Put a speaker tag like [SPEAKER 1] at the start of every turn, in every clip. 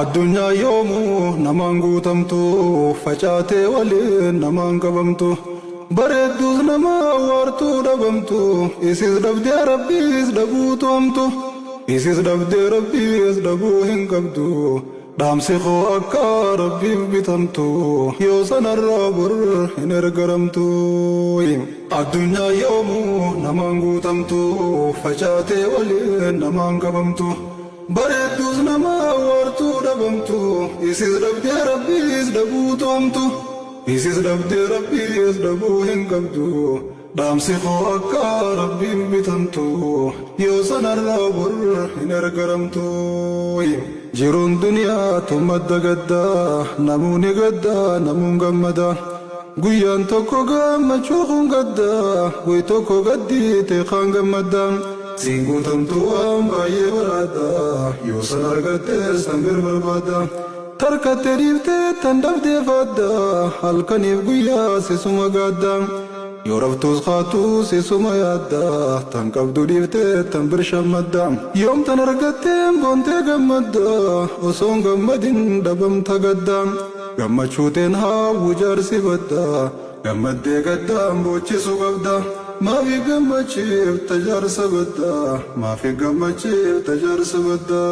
[SPEAKER 1] Addunyaa yoomuu namaan guutamtu, facaatee waliin namaan qabamtu. Bareedduus nama waartuu dhabamtu, isis dhabdee Rabbiis dhabuutu hamtu. Isis dhabdee Rabbiis dhabuu hin qabdu. Dhaamsi koo akka Rabbiif bitamtu, yoo sanarraa bor hin ergaramtu. Addunyaa yoomuu namaan guutamtu, facaatee waliin namaan qabamtu. Bareedduus nama waartuu dhabamtu, isis dhabdee Rabbiis dhabuutu hamtu. Isis dhabdee Rabbiis dhabuu hin qabdu. Dhaamsi koo akka Rabbiif bitamtu, yoo sanarraa bor hin ergaramtu. Jiruun duniyaa tun madda gaddaa, namuuni gaddaa namuun gammada. Guyyaan tokko gammachuu kun gaddaa, guy tokko gaddiite kaan gammadda. Siin guutamtu waan baay'ee baraadda, yoo san argattes tan bir barbaadda. Tarkatte dhiiftee tan dhabdee faadda, halkaniif guyyaa sisuma gaadda. Yoo raftuus kaatus isuma yaadda, tan qabdu dhiiftee tan bir shammadda. Yoom tan argatteen boontee gammadda, osoon gammadin dhabamta gadda. Gammachuuteen haawwu jaarsi badda, gammaddee gaddaan boochisu qabda. Maafi gammachiifta jaarsa badda, maafi gammachiifta jaarsa badda.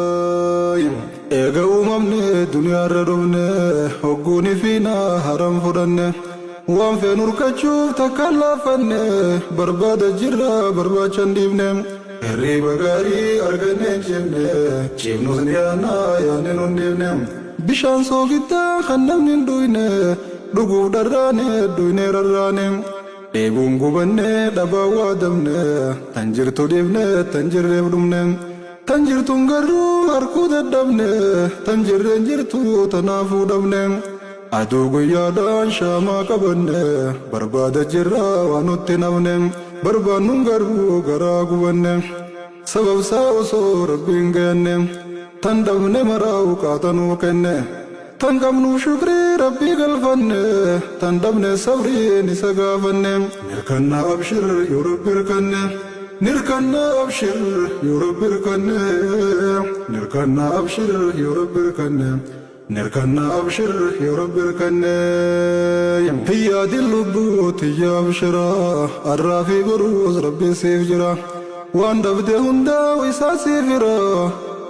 [SPEAKER 1] Eega uumamne duniyaarra dhufne, hogguuni fiinaa haram fudhanne. Waan feenu hirkachuuf takkaan laaffanne, barbaada jirra barbaacha hin dhiifne. Hirriiba gaarii arganne hin ciifne, ciifnus ni yaadna yaadne nun dhiifne. Bishaan soogiddaa kan namni hin dhuyne, dhuguuf dharraane dhuynee rarraane. Dheebuun gubanne dhabaan waadamne, tan jirtu dhiifne tan jirreef dhumne. Tan jirtuun garuu harkuu dadhabne, tan jirreen jirtu tanaafuu dhabne. Aduu guyyaadhaan shaamaa qabanne, barbaada jirra waan nutti hin hafne. Barbaannuun garuu garaa gubanne, sababsaa osoo Rabbiin gayanne. Tan dhabne maraa qaata nuu kenne, tan qabnuuf shukrii Rabbii galfanne, tan dhabne sabriin isa gaafanne. Nirkanna abshir yoo Rabbi hirkanne, nirkanna abshir yoo Rabbi hirkanne, nirkanna abshir yoo Rabbi hirkanne, nirkanna abshir yoo Rabbi hirkanne. Hiyyaadin lubbuu tiyya abshira, arraa fi boruus Rabbiin siif jira. Waan dhabde hundaa isaa siif hira,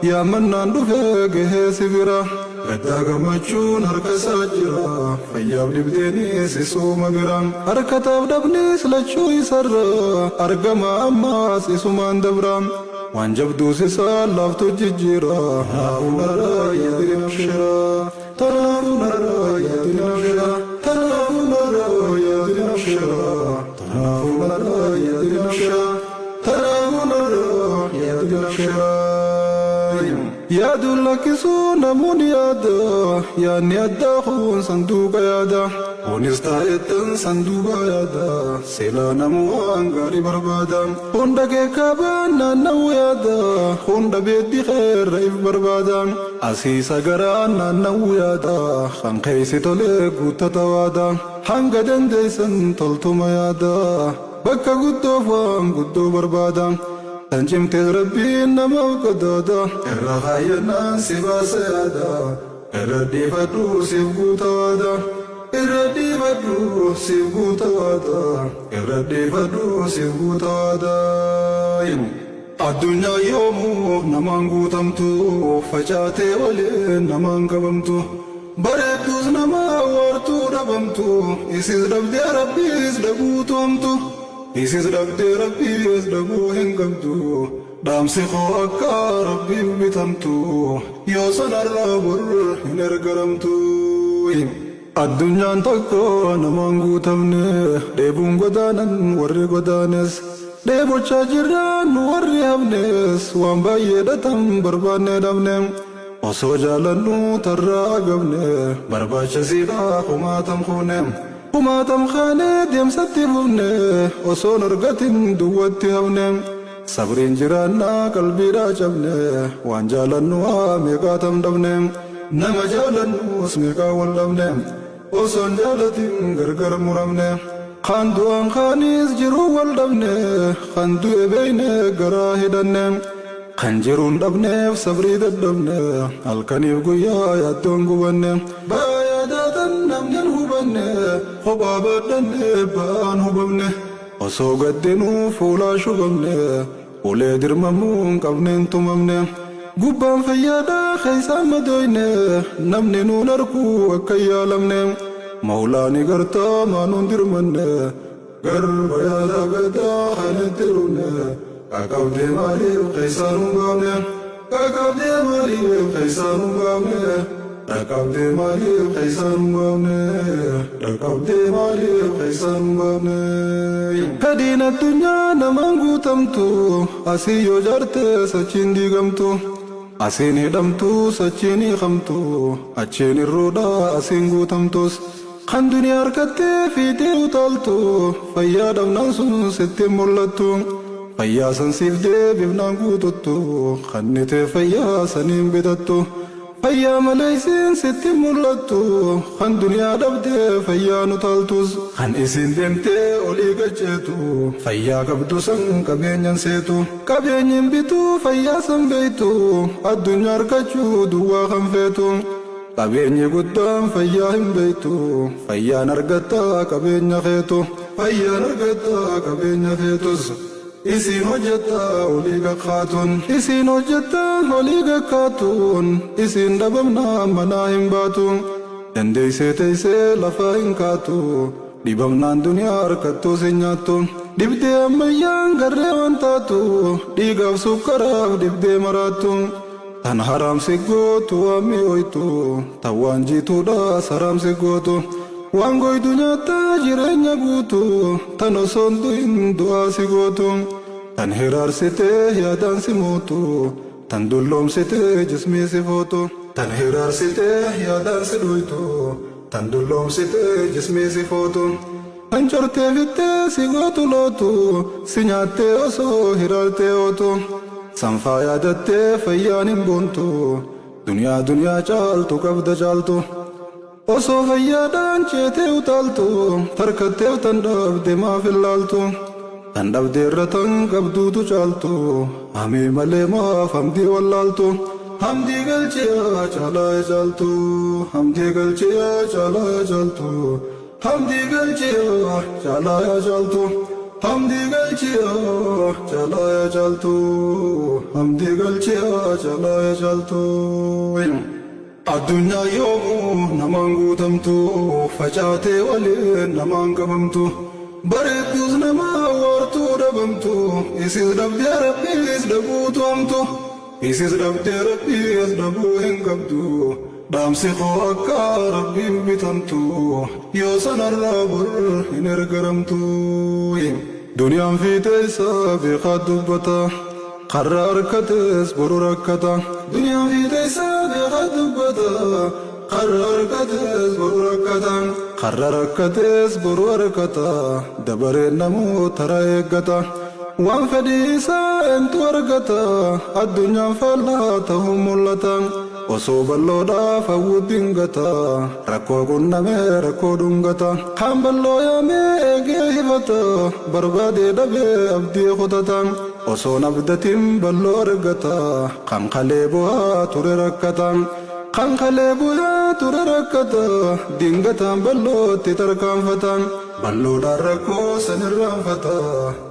[SPEAKER 1] yaammannaan dhufee gahee si bira. Gaddaa gammachuun harka isaa jira, fayyaaf dhibdeenis isuma bira. Harkataaf dhabnis lachuu isarra, argama ammaas isumaan dabra. Waan jabduus isaa laaftu jijjiira, tanaafuu narraa yaadin abshira. Tanaafuu narraa yaadin abshira. Tanaafuu narraa yaadin abshira. Tanaafuu narraa yaadin abshira. Tanaafuu narraa yaadin abshira. Yaaduun lakkisuu namoonni yaada, yaadni addaa kun sanduuqa yaada. Kunis taa'ettan sanduuqa yaada, silaa namuu waan gaarii barbaada. Hunda keekaabaan naanna'uu yaada, hunda beeddi keerra if barbaada. Asiisa garaan naanna'uu yaada, kan keessi tolee guuttata waada. Hanga dandeessan toltuma yaada, bakka guddoof waan guddoo barbaada. Tan cimtees Rabbiin namaaf qadaada, irra kaayyannaan si baasa yaada. Irra dhiifadhu siif guuta waada, irra dhiifadhu siif guuta waada, irra dhiifadhu siif guuta waada. Addunyaa yoomuu namaan guutamtu, facaatee waliin namaan qabamtu. Bareedduus nama waartuu dhabamtu, isis dhabdee Rabbiis dhabuutu hamtu. Isis dhabdee Rabbiis dhabuu hin qabdu. Dhaamsi koo akka Rabbiif bitamtu, yoo sanarraa bor hin ergaramtu. Addunyaan takka namaan guutamne, dheebuun godaanan warri godaanes. Dheebochaa jirra nu warri hafnes, waan baay'ee dhatan barbaanne dhabne. Osoo jaalannu tarraa agabne, barbaachisiidha kumaatam kuune. Kumaatam kaanee deemsatti fufne, osoon argatin duwwatti hafne. Sabriin jiraannaa qalbiidhaa cabne, waan jaalannu haa meeqaatam dhabne. Nama jaalannus meeqaa wal dhabne, osoon jaalatin gargar muramne. Kaan du'aan kaanis jiruu wal dhabne, kan du'e beeyne garaa hidhanne. Kan jiruun dhabneef sabrii dadhabne, halkaniif guyyaa yaaddoon gubanne. Ba'aa yaadaa tan namni hin hubanne, kophaa baadhanne ba'aan hubamne. Osoo gaddinuu fuulaa shubamne, ulee dirmamuu hin qabneen tumamne. Gubbaan fayyaadhaa keessaan madooyne, namni nuun arkuu akka hin yaalamne. Mawlaani gartaa maa nuun dirmanne, garba yaadaa gaddaa kan itti dhumne. Qaqabdee maaliif keessaa nun baafne? Qaqabdee maaliif keessaa nun baafne? Dhaqabdee maaliif keessaa nun baafne? Dhaqabdee maaliif keessaa nun baafne? Fedhiin addunyaa namaan guutamtu, asii yoo jaarte sachiin diigamtu. Asiin hidhamtu sachiin hiikamtu, achiin irruudha asiin guutamtus. Kan duniyaa harkattee fiixee utaaltu, fayyaa dhabnaan sun sitti hin mul'attu. Fayyaa san siif deebifnaan guututtu, kannitee fayyaa saniin bitattu. Fayyaa malee isiin sitti hin mul'attu, kan duniyaa dhabdee fayyaan utaaltus. Kan isiin deemtee olii gacceetu, fayyaa qabdu san qabeenyan seetu. Qabeenyi hin bitu fayyaa san beektu, addunyaa argachuu duwwaa kan feetu. Qabeenyi guddaan fayyaa hin beektu, fayyaan argattaa qabeenya keetu. Fayyaan argattaa qabeenya keetus, isiin hojjettaa olii gakkaatuun. Isiin hojjettaa olii gakkaatuun, isiin dhabamnaan manaa hin baatu. Dandeessee teessee lafaa hin kaatu, dhibamnaan duniyaa harkattuus hin nyaattu. Dhibdee ammayyaan garree waan taatu, dhiigaaf sukkaraaf dhibdee maraattu. Tan haraam si gootu waan mi'ooytu, tan waan jiituudhaas haraam si gootu. Waan goydu nyaattaa jireenya guutu, tan osoo hin du'in du'aa si gootu. Tan hiraarsitee yaadaan si mootu, tan dulloomsitee jismii si footu. Tan hiraarsitee yaadaan si dhuytu, tan dulloomsitee jismii si footu. Tan cortee fittee si gootu lootu, si nyaattee osoo hiraartee ootu. Sanfaa yaadattee fayyaan hin boontu, duniyaa duniyaa caaltu qabda caaltu. Osoo fayyaadhaan ceetee utaaltu, tarkatteef tan dhabde maaf hin laaltu. Tan dhabde irra tan qabduutu caaltu, hamii malee maaf hamdii wallaaltu. Hamdii galchiyaa caalaa caaltu, hamdii galchiyaa caalaa caaltu. Hamdii galchiyaa caalaa yaa caaltu. Hamdii galchiyaa caalaa yaa caaltu. Hamdii galchiyaa caalaa yaa caaltu. Addunyaa yoomuu namaan guutamtu, facaatee waliin namaan qabamtu. Bareedduus nama waartuu dhabamtu, isis dhabdee rabbiis dhabuutu hamtu. Isis dhabdee rabbiis dhabuu hin qabdu. Dhaamsi koo akka rabbiif bitamtu, yoo sanarraa bor hin ergaramtu. Duniyaan fiixee isaa beekaa dubbata, karra harkatees boru rakkata. Duniyaan fiixee isaa beekaa dubbata, karra harkatees boru rakkata. Karra rakkatees boru harkata, dabareen namuu tara eeggata. Waan fedhii isaa eentu argata, addunyaan faallaa ta'uun mul'ata. Osoo bal'oodhaaf hawwu dingata, rakkoo qunnamee rakkoo dhungata. Kaan bal'oo yaamee eegee hifata, barbaadee dhabee abdii kutata. Osoon abdatin bal'oo argata, kan kalee bu'aa ture rakkata. Kan kalee bu'aa ture rakkata, dingataan bal'ootti tarkaanfata. Bal'oodhaan rakkoo san irraanfata,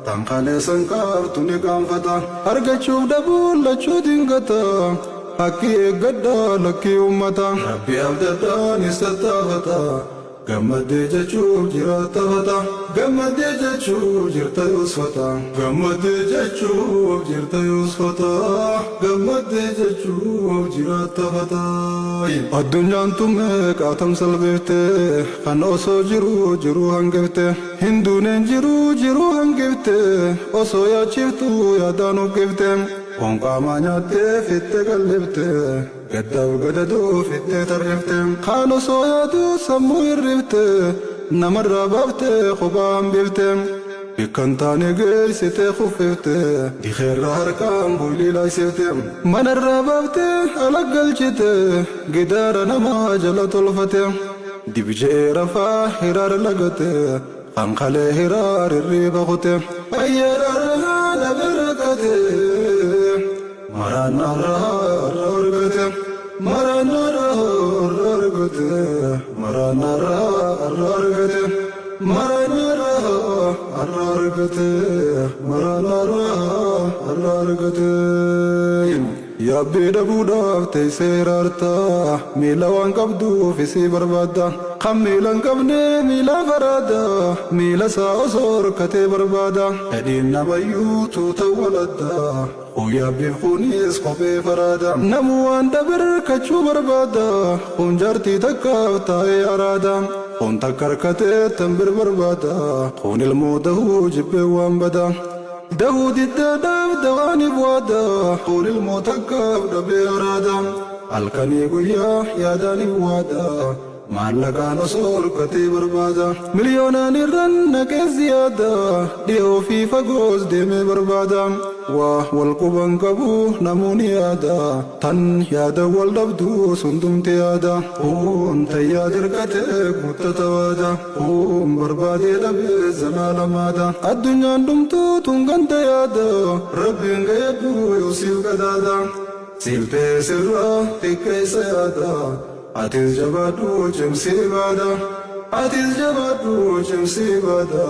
[SPEAKER 1] tan kalee san qaaftu ni qaanfata. Argachuuf dhabuun lachuu dingata, haqqii eeggadhaa lakkii ummata. Rabbi abdadhaanis tattaafata, gammaddee jechuuf jiraatta fata. Gammaddee jechuuf jirta yoosfata. Gammaddee jechuuf jirta yoosfata. Gammaddee jechuuf jiraatta fata. Addunyaan tun meeqaatam salphifte, kan osoo jiruu jiruu hangifte. Hin duuneen jiruu jiruu hangifte, osoo yaachiftuu yaadaan uqqifte. Foon qaamaa nyaattee fittee qallifte, gaddaaf gadadoo fittee tarrifte. Kaan osoo yaaduu sammuu hirrifte, namarraa baaftee kophaa hambifte. Bikka hin taane geessitee kuffifte, dikeerra harkaan boylii laaysifte. Manarraa baaftee ala galchite, gidaara namaa jala tolfate. Dibje'ee rafaa hiraar lagate, kan kalee hiraar hirriiba kute. Fayyaadhaan dhabe rakkate, maal Maraanarraa har'a argate. Maraanarraa har'a argate. Maraanarraa har'a argate. Maraanarraa har'a argate. Maraanarraa har'a argate. Yaabbii dhabuudhaaf teessee hiraarta. Miila waan qabduuf isii barbaadda. Kan miila hin qabne miilaaf araada. Miila isaa osoo horkatee barbaada. Fedhiin namayyuu tuuta waladda. Kun yaabbiif kunis kophee faraada. Namuu waan dhabe hirkachuu barbaada. Kun jaartii takkaaf taa'ee araada. Kun takka harkatee tan bir barbaada. Kun ilmoo dahuu jibbee waan bada. Dahuu diddaadhaaf dawaaniif waada. Kun ilmoo takkaaf dhabee araada. Halkanii guyyaa yaadaaniif waada. Maallaqaan osoo horkatee barbaada. Miliyoonaan irran naqee ziyaada. Dhiyoo fi fagoos deemee barbaada. Waa wal quban qabu namuu ni yaada. Tan yaada wal dhabdu sundumti yaada. Kun tan yaada hirkatee guuttata waada. Kun barbaadee dhabee zalaalamaadha. Addunyaan dhumtuu tun ganda yaada. Rabbiin gayyadhu yoo siif qadaada. Siltee sirraa xiqqeessa yaada. Atis jabaadhu cimsii baada. Atis jabaadhu cimsii baada.